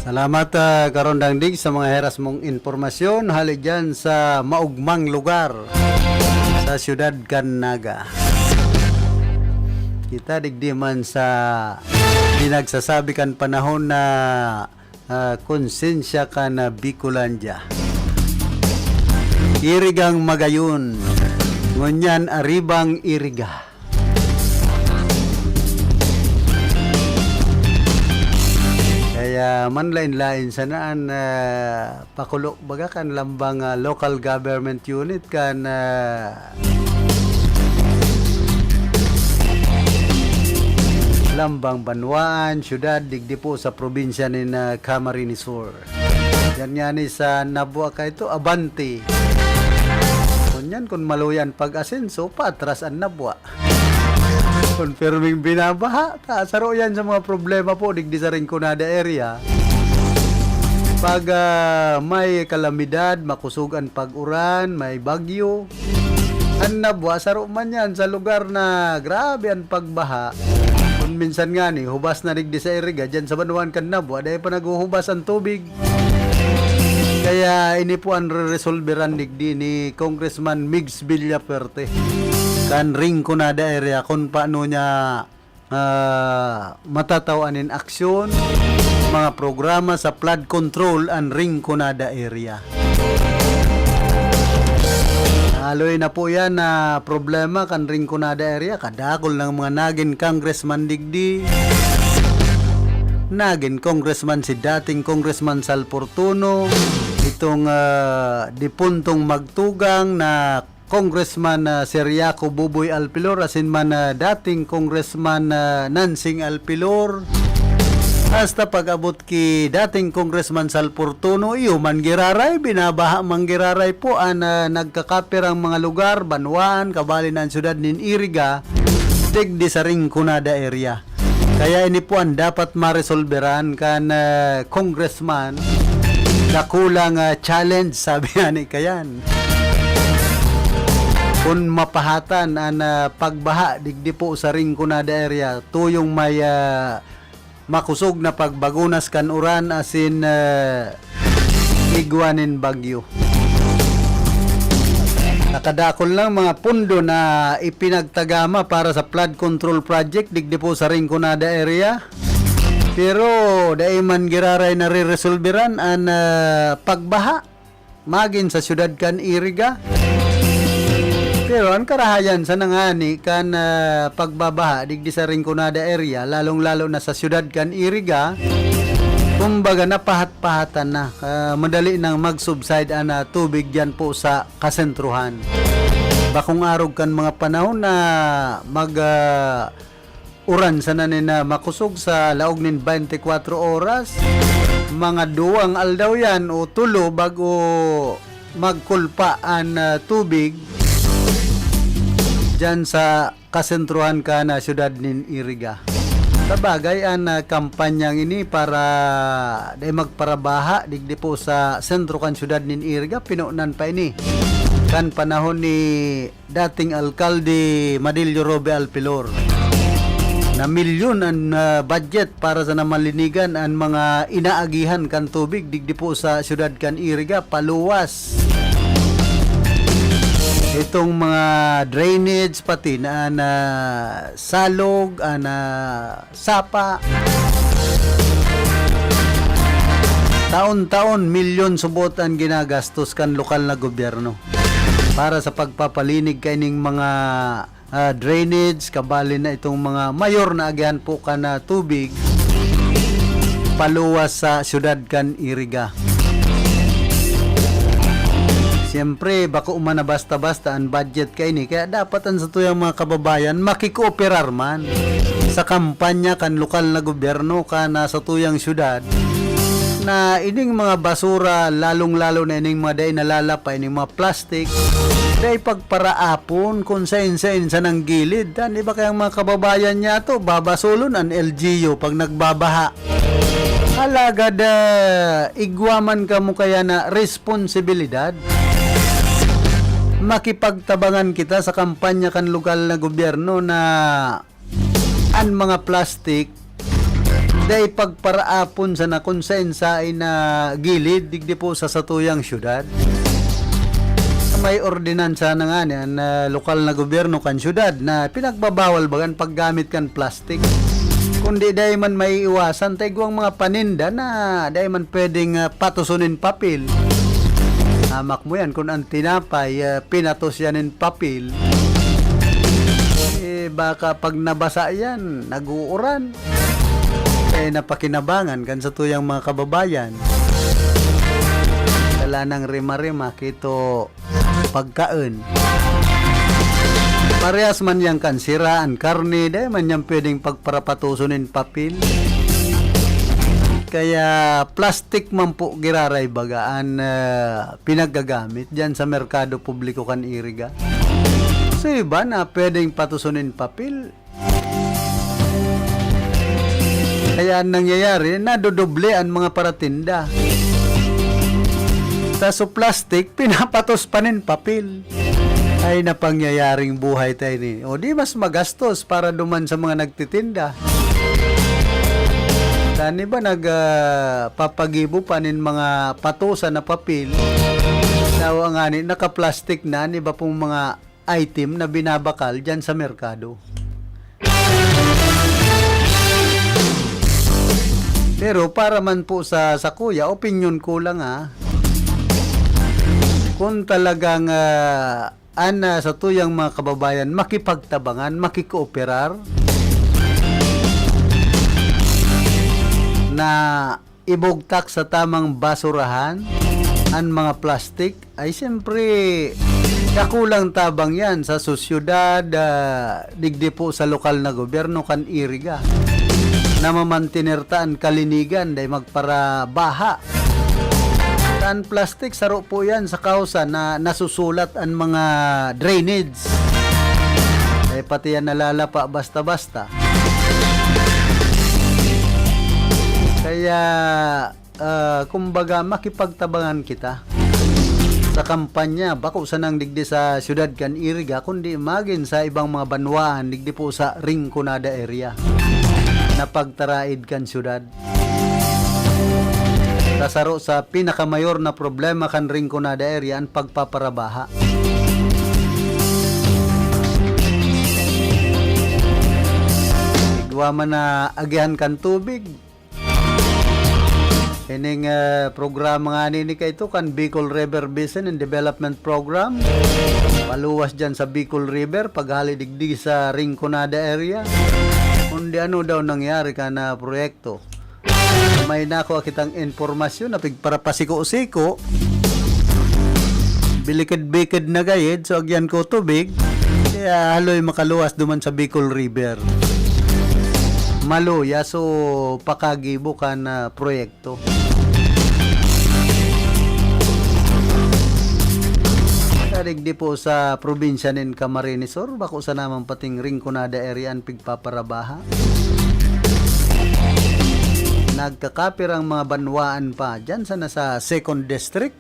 Salamat, ah, Karondang Dig, sa mga heras mong impormasyon hali dyan sa maugmang lugar sa siyudad kan Naga. Kita digdi man sa pinagsasabi kan panahon na, ah, konsensya kan Bicolandia. Irigang magayon, ngunyan aribang iriga. Kaya manlain-lain sana an, ah, pakulo, baga kan lambang, ah, local government unit kan, ah, lambang banwaan, syudad, digdi po sa probinsya nin, ah, Camarines Sur. Yan nga ni sa Nabua kaito, abante. Kunyan, kun maluya an pag-asenso, patras an Nabua. Kun pirming binabaha, ta, saro yan sa mga problema po digdi sa Rinconada area. Pag, ah, may kalamidad, makusog an pag-uran, may bagyo, an Nabua, saro man yan sa lugar na grabe an pagbaha. Kun minsan ngani, hubas na digdi sa iriga, dyan sa banwaan kan Nabua, dai pa naghuhubas an tubig. Kaya ini po an reresolberan digdi ni Congressman Migs Villafuerte kan Rinconada area, kun paano niya, ah, matatawan nin aksyon, mga programa sa flood control an Rinconada area. Aloy na po yan na problema kan Rinconada area. Kadakol ng mga nagin congressman digdi. Nagin congressman si dating Congressman Sal Fortuno, itong, ah, dipuntong magtugang na Congressman, ah, Ciriaco Buboy Alpilor, asin man, ah, dating Congressman, ah, Nansing Alpilor. Hasta pag-abot ki dating Congressman Sal Fortuno, iyo man giraray, binabaha man giraray po an, ah, nagkakapirang mga lugar, banwaan, kabali na an syudad nin Iriga, digdi sa Rinconada area. Kaya ini po an dapat maresolberan kan, ah, congressman. Dakulang, ah, challenge, sabi nga ni Kayan. Kun mapahatan an, ah, pagbaha digdi po sa Rinconada area, tuyong may, ah, makosog na pagbagunas kan uran asin, ah, igwa nin bagyo. Nakadakul lang mga pondo na ipinagtagama para sa flood control project digdi po sa Rinconada area. Pero dai man giraray nareresolberan an, ah, pagbaha magin sa syudad kan Iriga. Pero an karahayan sana ngani kan, ah, pagbabaha digdi sa Rinconada area, lalong-lalo na sa syudad kan Iriga, kumbaga napahat-pahatan na, ah, madali nang mag-subside an, ah, tubig diyan po sa kasentruhan. Bakong arog kan mga panahon na mag, ah, uran sana nin, ah, makosog sa laog nin twenty-four oras, mga duwang aldaw yan o tulo bago magkulpa an, ah, tubig diyan sa kasentruhan kan, ah, syudad nin Iriga. Sabagay, an, ah, kampanyang ini para dai magparabaha digdi po sa sentro kan syudad nin Iriga, pinonan pa ini kan panahon ni dating Alkalde Madilio Robe Alpilor, na milyon an, ah, budget para sa namalinigan an mga inaagihan kan tubig digdi po sa syudad kan Iriga, paluwas. Itong mga drainage, pati na, na salog, ah, na sapa. Taon-taon, milyon subot an ginagastos kan lokal na gobyerno para sa pagpapalinig kaining mga, ah, drainage, kabali na itong mga mayor na agihan po kan, ah, tubig paluwas sa syudad kan Iriga. Siyempre, bako man na basta-basta an budget kaini, kaya dapat an satuyang mga kababayan makikooperar man sa kampanya kan lokal na gobyerno kan, ah, satuyang syudad, na ining mga basura, lalong-lalo na ining mga dai nalalapay, ining mga plastic, dai pagparaapon kun sain-sain sanang gilid. Tan iba kayang mga kababayan niyato, babasolon an L G U pag nagbabaha. Alagad, ah, igwa man kamo kaya na responsibilidad. Makipagtabangan kita sa kampanya kan lokal na gobyerno na an mga plastik dai pagparaapon sana kun sain-sain na gilid digdi po sa satuyang syudad. May ordinansa na ngani an, ah, lokal na gobyerno kan syudad na pinagbabawal baga an paggamit kan plastik. Kundi dai man maiiwasan ta igwang mga paninda na dai man pwedeng, ah, patuson nin papel. Hamak mo yan, kun an tinapay, ah, pinatos yan nin papel, eh, baka pag nabasa yan, nag-uuran. Kaya napakinabangan kan satuyang mga kababayan. Dala ng rima-rima, kito pagkaon. Parehas man yan kan sira, an karne, dai man yan pwedeng pagparapatuson nin papel. Kaya plastik man po giraray baga an, ah, pinagagamit diyan sa merkado publiko kan Iriga. So, iba na pwedeng patuson nin papel. Kaya an nangyayari, nadodoble an mga paratinda. Ta so plastik, pinapatos pa nin papel. Ay, napangyayaring buhay tayo ni. O di mas magastos para duman sa mga nagtitinda. Tani ba nag, ah, papagibo pa nin mga patosan na papel? Daw ang ani, naka-plastic na an iba pong mga item na binabakal diyan sa merkado. Pero para man po sa, sa kuya, opinyon ko lang, ah. Kung talagang, ah, an, ah, satuyang mga kababayan makipagtabangan, makikooperar na ibugtak sa tamang basurahan an mga plastik, ay siyempre, dakulang tabang yan sa sosyedad, ah, digdi po sa lokal na gobyerno kan Iriga. na mamantener ta an kalinigan, dai magparabaha. An plastic, saro po yan sa kausa na nasusulat an mga drainage. Dai pati yan nalalapa basta-basta. Kaya, ah, kumbaga, makipagtabangan kita sa kampanya, bako sanang digdi sa siyudad kan Iriga, kundi magin sa ibang mga banwaan, digdi po sa Rinconada area, na pagtaraid kan siyudad. Sa saro sa pinakamayor na problema kan Rinconada area, an pagpaparabaha. Igwa man na agihan kan tubig. Ining, ah, programa nga nini kaito kan Bicol River Basin and Development Program. Paluwas dyan sa Bicol River, paghali digdi sa Rinconada area. Kundi ano daw nangyari kan, ah, proyekto. May nako kitang impormasyon na pigparapasiko-siko. Bilikid-bikid na gayod, so agyan ko tubig. Kaya haloy makaluwas duman sa Bicol River. Maluya, so pakagibo kan, ah, proyekto. Sa digdi po sa probinsya nin Camarines Sur, bako sana man pating Rinconada area an pigpaparabaha. Nagkakapirang mga banwaan pa dyan sana sa second district.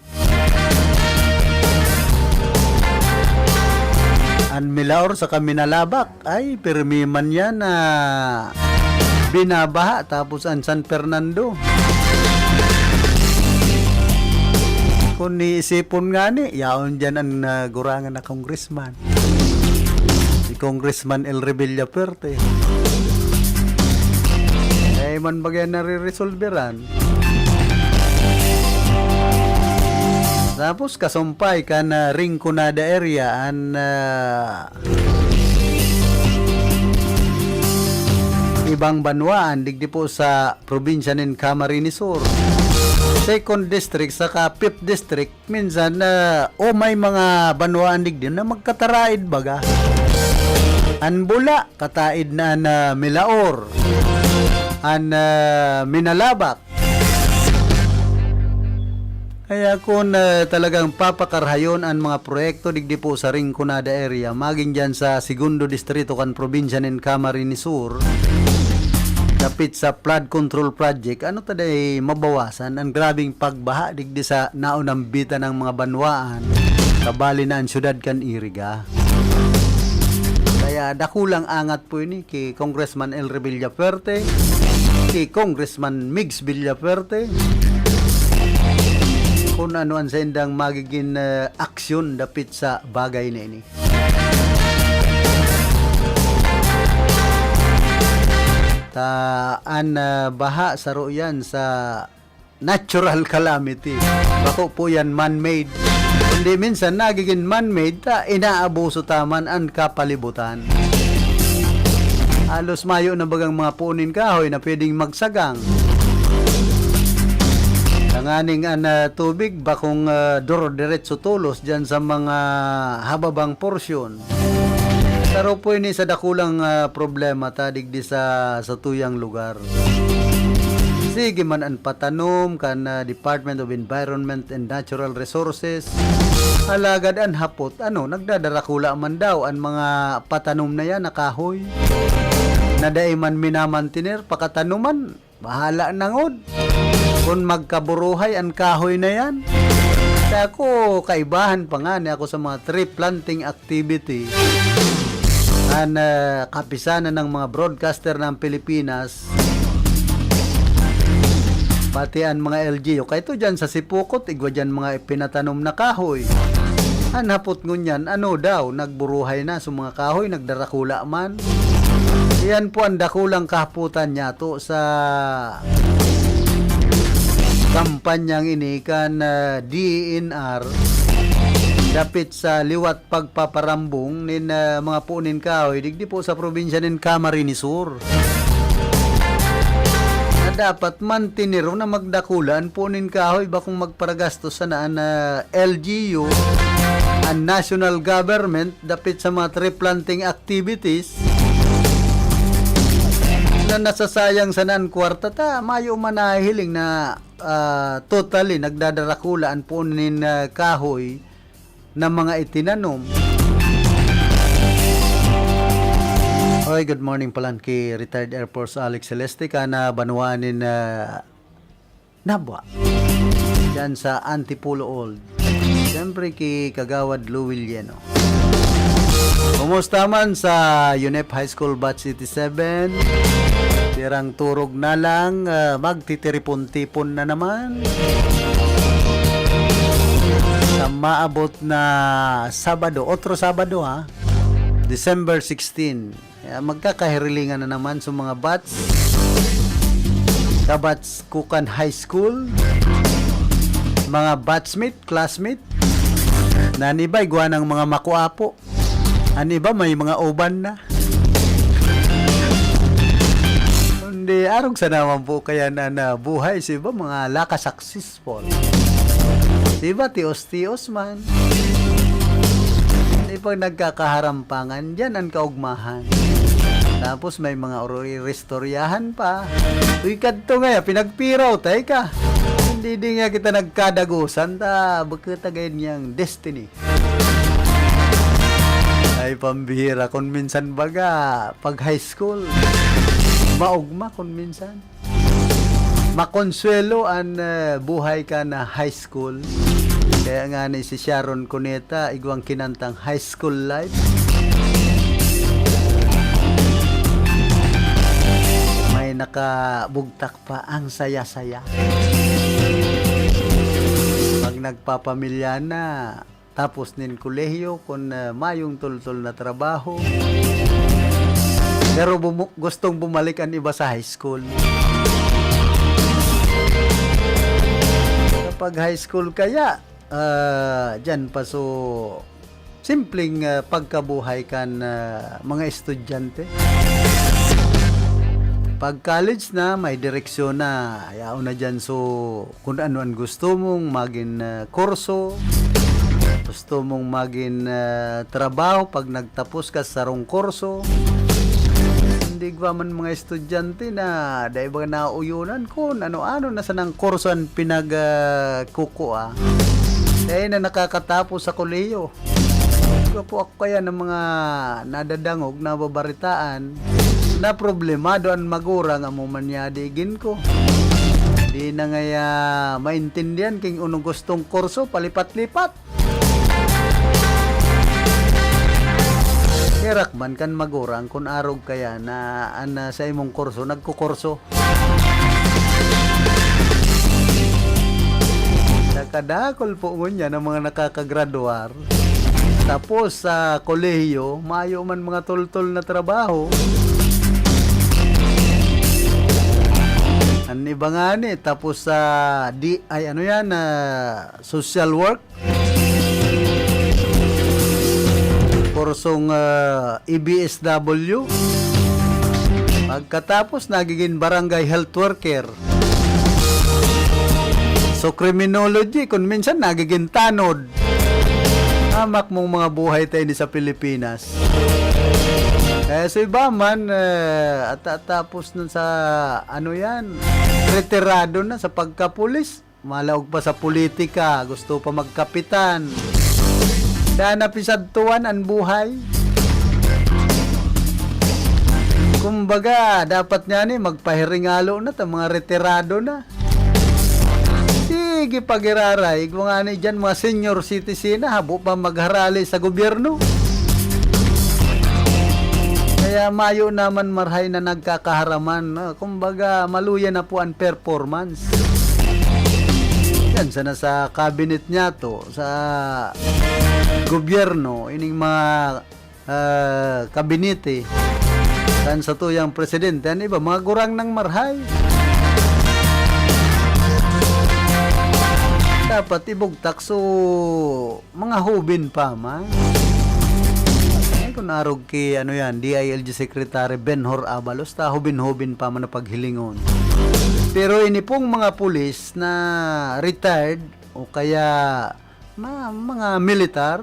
An Milaor saka Minalabac, ay, pirmi man yan na binabaha. Tapos an San Fernando, kung niisipon ngani, yaon dyan an, ah, gurangan na congressman, si Congressman El Revilla Fuerte. Eh, man bagay nare-resolveran. Tapos kasumpay kan, ah, Rinconada area, an, ah, ibang banwaan, digdi po sa probinsya nin Camarines Sur. Second district saka fifth district, minsan, ah, o may mga banwaan digdi na magkataraid baga. An Bula, kataid na an, ah, Milaor. An, ah, Minalabac. Kaya kun, ah, talagang papakarahayon an mga proyekto digdi po sa Rinconada area, magin diyan sa Segundo Distrito kan probinsya nin Camarines Sur, dapit sa flood control project, ano ta day mabawasan an grabeng pagbaha digdi sa naunambitan ng mga banwaan, kabali na an syudad kan Iriga. Kaya dakulang angat po ini ki Congressman El Revilla Fuerte, ki Congressman Migs Villafuerte, kun ano an saindang magigin, eh, aksyon dapit sa bagay na ini. Ta an, ah, baha saro yan sa natural calamity. Bako po yan man-made. Kundi minsan nagigin man-made ta inaabuso ta man an kapalibutan. Halos mayo na bagang mga puon nin kahoy na pwedeng magsagang. Tanganing an, ah, tubig bakong, ah, durdiretso tolos diyan sa mga hababang porsyon. Saro po ini sa dakulang, ah, problema ta digdi sa, sa tuyang lugar. Sige man an patanom kan, ah, Department of Environment and Natural Resources, alagad an hapot, ano, nagdadarakula man daw an mga patanom na yan na kahoy na dai man minamantiner, pakatanuman. Bahala na ngod kun magkaburuhay an kahoy na yan. Sa ako, kaibahan pa nga ni ako sa mga tree planting activity. An, ah, kapisanan ng mga broadcaster ng Pilipinas, pati an mga L G U. Kaya ito dyan sa Sipukot, igwa dyan mga pinatanom na kahoy. An hapot ngunyan, ano daw, nagburuhay na. So, mga kahoy, nagdarakula man. Iyan po ang dakulang kahapotan niyato sa kampanyang ini kan, ah, D E N R dapit sa liwat pagpaparambong nin, ah, mga puon nin kahoy digdi po sa probinsya nin Camarines Sur. Na dapat mantenero na magdakula an puon nin kahoy bakong magparagastos sana an, ah, L G U, an national government, dapit sa mga tree planting activities. na nasasayang sana an kwarta ta, mayo man nahihiling na, ah, totally nagdadarakula an puon nin, ah, kahoy na mga itinanom. Oy, good morning palan ki retired Air Force Alex Celeste, kan, ah, banwaan nin, ah, Nabua. Diyan sa Antipolo Old. Siyempre, ki Kagawad Lou Villeno. Kumusta man sa UNEP High School Batch eighty-seven? Tirang turog na lang, ah, magtitiripon-tipon na naman. Sa maabot na Sabado, otro Sabado, ha? December sixteen. Kaya magkakahirilingan na naman sa mga batch, kabats ko kan high school, mga batchmate, classmate, na an iba igwa ng mga makuapo, an iba may mga uban na. Kundi arog sa naman po kaya na, na buhay sa iba, mga lakasaksis. Paul. Di ba, tios-tios man? Di pag nagkakaharampangan, diyan ang kaugmahan. Tapos may mga ori-, istoryahan pa. Uy, kadto ngaya, pinagpiraw, tay ka. Hindi di nga kita nagkadagosan, ta, bakit ta gayon niyang destiny? Ay, pambihira. Kung minsan baga, pag high school, maugma kung minsan. Makonsuelo an, eh, buhay ka na high school. Kaya nga ni si Sharon Cuneta, igwang kinantang High School Life. May nakabugtak pa, ang saya-saya. Pag nagpapamilya na, tapos nin kolehiyo, kun, ah, mayong tultol na trabaho. Pero bumu-, gustong bumalik an iba sa high school. Kapag high school kaya, ah, diyan pa so simpleng, ah, pagkabuhay kan, ah, mga estudyante. Pag college na, may direksyon na. Yaon na diyan so kung ano an gusto mong magin, ah, kurso, gusto mong magin, ah, trabaho pag nagtapos ka sa sarong kurso. Hindi igwa man mga estudyante na dai ba nauyonan kun ano-ano na sanang kurso an pinag, ah, kukua. Dai na nakakatapos sa kolehiyo. Igwa po ako kaya ng mga nadadangog, nababaritaan, na problemado an magurang, amo man yadi igin ko. Di na ngaya maintindihan king unong gustong kurso, palipat-lipat. Herak man kan magurang kun arog kaya na an, ah, sa imong kurso, nagkukurso. Nakadakol po ngunyan ang mga nakakagradwar. Tapos sa kolehiyo, mayo man mga tultol na trabaho. An iba ngani, tapos sa di, ay ano yan, ah, social work. Kursong, ah, E B S W. Pagkatapos, nagiging barangay health worker. So, criminology, kung minsan, nagiging tanod. Hamak mong mga buhay tayo ni sa Pilipinas. Kaya sa iba man, eh, at, at tapos nun sa, ano yan, retirado na sa pagkapulis. Malaog pa sa politika, gusto pa magkapitan. Daan na pisadtuan an buhay. Kumbaga, dapat nga ni magpahiringalo na ta mga retirado na. Sige, pagiraray, kung ano dyan, mga senior citizen na, habo pa magharali sa gobyerno. Kaya mayo naman marhay na nagkakaharaman, no? Kumbaga, maluya na po ang performance. Yan, sana sa cabinet niya to, sa gobyerno, ining mga, ah, kabinete, kan sa tuyang presidente, ano iba, mga gurang ng marhay. Dapat ibugtak, so, mga hubin pa man. Ay, kung arog ki, ano yan, D I L G Secretary Benhur Abalos, ta hubin-hubin pa man na paghilingon. Pero ini pong mga pulis na retired o kaya ma-, mga militar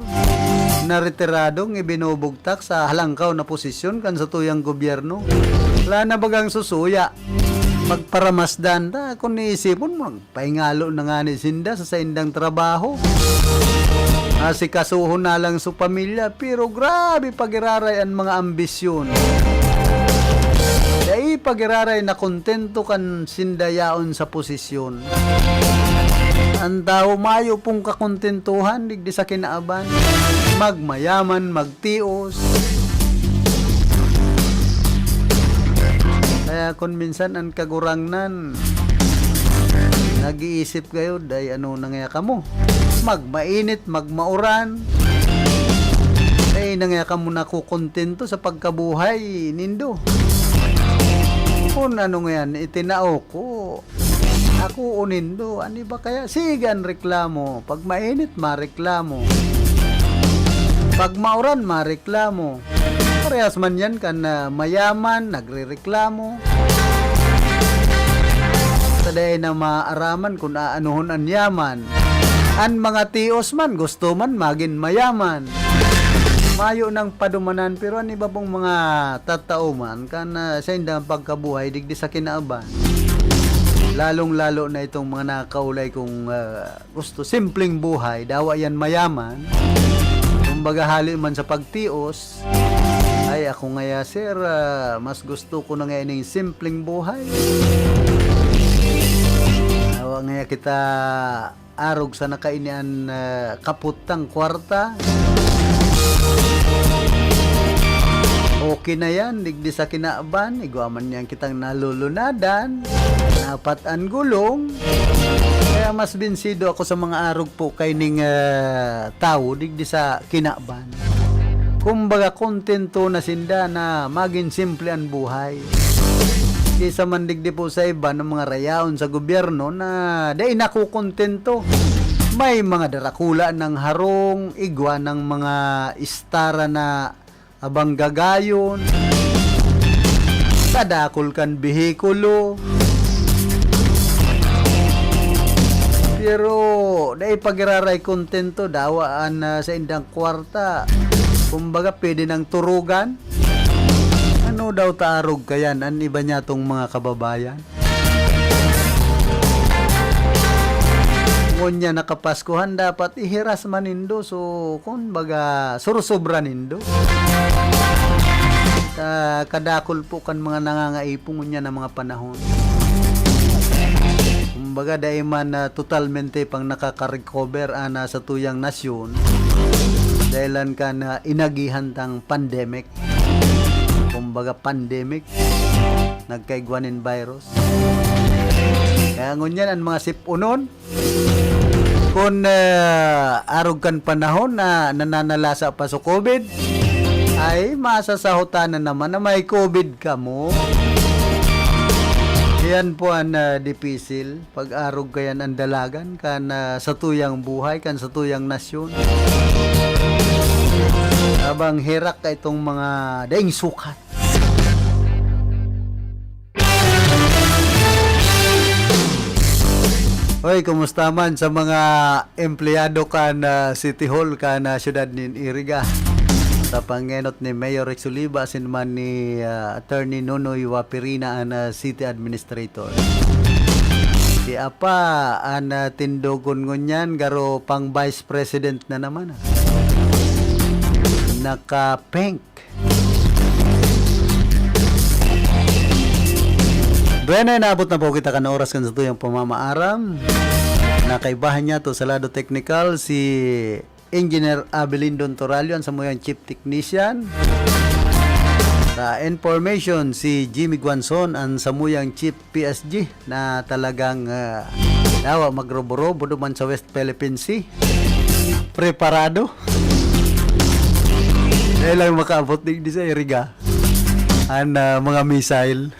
na retiradong ibinubugtak sa halangkaw na posisyon kan sa tuyang gobyerno. Wala na bagang susuya. Magparamasdan ta, kung iisipon mo, paingalo na ngani sinda sa saindang trabaho. Asikasuhon na lang sa pamilya, pero grabe pagiraray an mga ambisyon. Dai pagiraray na kontento kan sinda yaon sa posisyon. An tawo mayo pong kakontentuhan digdi sa kinaaban. Magmayaman, magtios. Kaya kun minsan an kagurangnan, nag-iisip gayod, "Ay, ano na ngaya kamo? Magmainit, magmauran, ay na ngaya kamo nakukontento sa pagkabuhay nindo? Kun ano ngayan itinao ko, ako o nindo, ano ba kaya?" Sige an reklamo. Pag mainit, mareklamo. Pag mauran, mareklamo. Parehas man yan kan, ah, mayaman, nagrereklamo. Sa dai na maaraman kun aanuhon an yaman. An mga tios man, gusto man magin mayaman. Mayo nang padumanan, pero an iba pong mga tatao man, kan, ah, saindang pagkabuhay, digdi sa kinaaban. Lalong-lalo na itong mga nakakaulay kong, ah, gusto simpleng buhay, dawa yan mayaman. Kumbaga, hali man sa pagtios, "Ay, ako ngaya, sir, ah, mas gusto ko na nga ining simpleng buhay. Dawa ngaya kita arog sana kaini an, ah, kaputang kwarta." Okay na yan, digdi sa kinaban, igwa man niyan kitang nalulunadan, napat an gulong. Kaya mas binsido ako sa mga arog po kaining, ah, tawo digdi sa kinaban. Kumbaga, kontento na sinda na magin simple an buhay. Kaysa man digdi po sa iba ng mga rayaon sa gobyerno na dai nakukontento. May mga darakula ng harong, igwa ng mga istara na abang gagayon, kadakul kan behikulo. Pero dai pagiraray kontento, dawa an, ah, saindang kwarta. Kumbaga, pwede nang turugan. Ano daw ta arog kayan an iba niyatong mga kababayan? Ngunyan na Kapaskuhan, dapat ihiras man nindo. So, kun baga, surusobra nindo. Ka-, kadakul po kan mga nangangaipon ngunyan na mga panahon. Kumbaga, dai man, ah, totalmente pang nakaka-recover an, ah, satuyang nasyon. Dahilan kan, ah, inagihan tang pandemic. Kumbaga, pandemic. Nagkaigwa nin virus. Kaya ngunyan, an mga sip-unon, kun, ah, arog kan panahon na nananalasa pa sa covid, ay masasahotan na naman na may covid kamo. Iyan po an, ah, dipisil, pag-arog kayan an dalagan kan, ah, satuyang buhay, kan satuyang nasyon. Abang herak ka itong mga daing sukat. Hoy, kumusta man sa mga empleyado kan, ah, City Hall kan, ah, siyudad nin Iriga? Sa pangenot ni Mayor Rex Oliva asin man ni, ah, Attorney Nonoy Wapirina an, ah, City Administrator. Si Apa an, ah, tindogon ngunyan, garo pang Vice President na naman, ah. Naka-pink. Bueno, naabot na po kita kan oras kan satuyang pamamaaram. Nakaibahan niya to sa lado teknikal si Engineer Abelindon Toralio, an samuyang chief technician. Sa information, si Jimmy Guanzon, an samuyang chief P S G na talagang, ah, dawa magrobo-robo duman sa West Philippine Sea. Preparado. Dahil lang makaabot digdi sa Iriga an, ah, mga missile.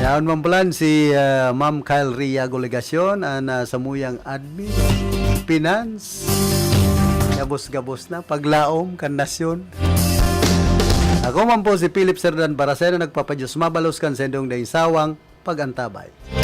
Yaon man palan si, ah, Ma'am Kyle Ria Golegacion, an, ah, samuyang admin, finance, gabos-gabos na, paglaom kan nasyon. Ako man po si Philip Serdan Baracena, nagpapadiyos mabalos kan sendong daing sawang pag-antabay.